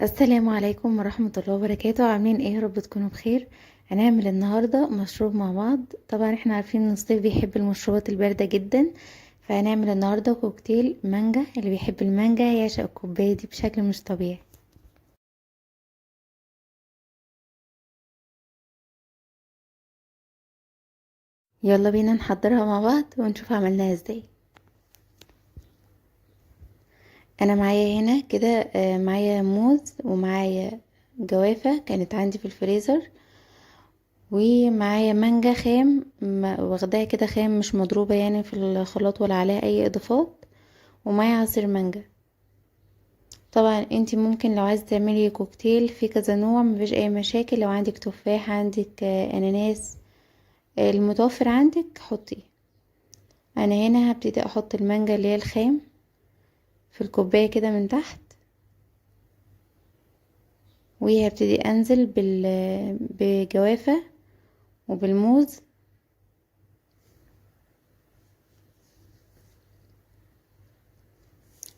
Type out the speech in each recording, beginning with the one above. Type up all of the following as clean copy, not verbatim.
السلام عليكم ورحمة الله وبركاته. عاملين ايه؟ يا رب تكونوا بخير. هنعمل النهاردة مشروب مع بعض. طبعا احنا عارفين ان الصيف بيحب المشروبات الباردة جدا، فهنعمل النهاردة كوكتيل مانجا. اللي بيحب المانجا يعشق الكوباية دي بشكل مش طبيعي. يلا بينا نحضرها مع بعض ونشوف عملناها ازاي. انا معايا هنا كده، معايا موز ومعايا جوافة كانت عندي في الفريزر، ومعايا مانجا خام واخداها كده خام مش مضروبة في الخلاط ولا عليها اي اضافات، ومعايا عصير مانجا. طبعا انتي ممكن لو عايزة تعملي كوكتيل في كذا نوع مفيش اي مشاكل. لو عندك تفاح، عندك اناناس، المتوفر عندك حطيه. انا هنا هبتدي احط المانجا اللي هي الخام في الكوباية كده من تحت، وهبتدي انزل بجوافة وبالموز.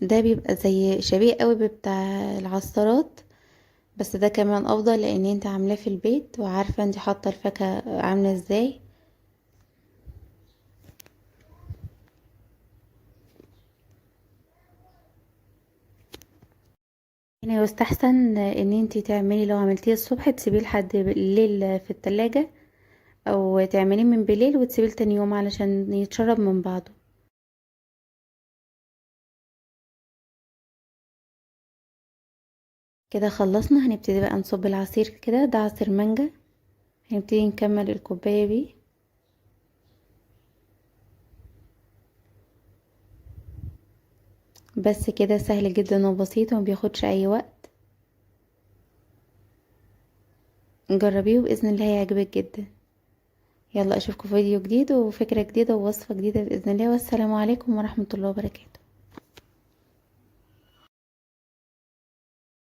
ده بيبقى زي شبيه قوي بتاع العصارات، بس ده كمان افضل لان انت عاملاه في البيت وعارفة انت حاطة الفاكهة عاملة ازاي. هنا يستحسن ان انت تعملي لو عملتيه الصبح تسيبيه لحد بالليل في التلاجة، او تعمليه من بالليل وتسيبيه لتاني يوم علشان يتشرب من بعضه. كده خلصنا. هنبتدي بقى نصب العصير كده. ده عصير مانجا، هنبتدي نكمل الكوباية بيه. بس كده سهل جدا وبسيط وما بياخدش اي وقت. جربيه وباذن الله هيعجبك جدا. يلا اشوفكم في فيديو جديد وفكرة جديدة ووصفة جديدة باذن الله، والسلام عليكم ورحمة الله وبركاته.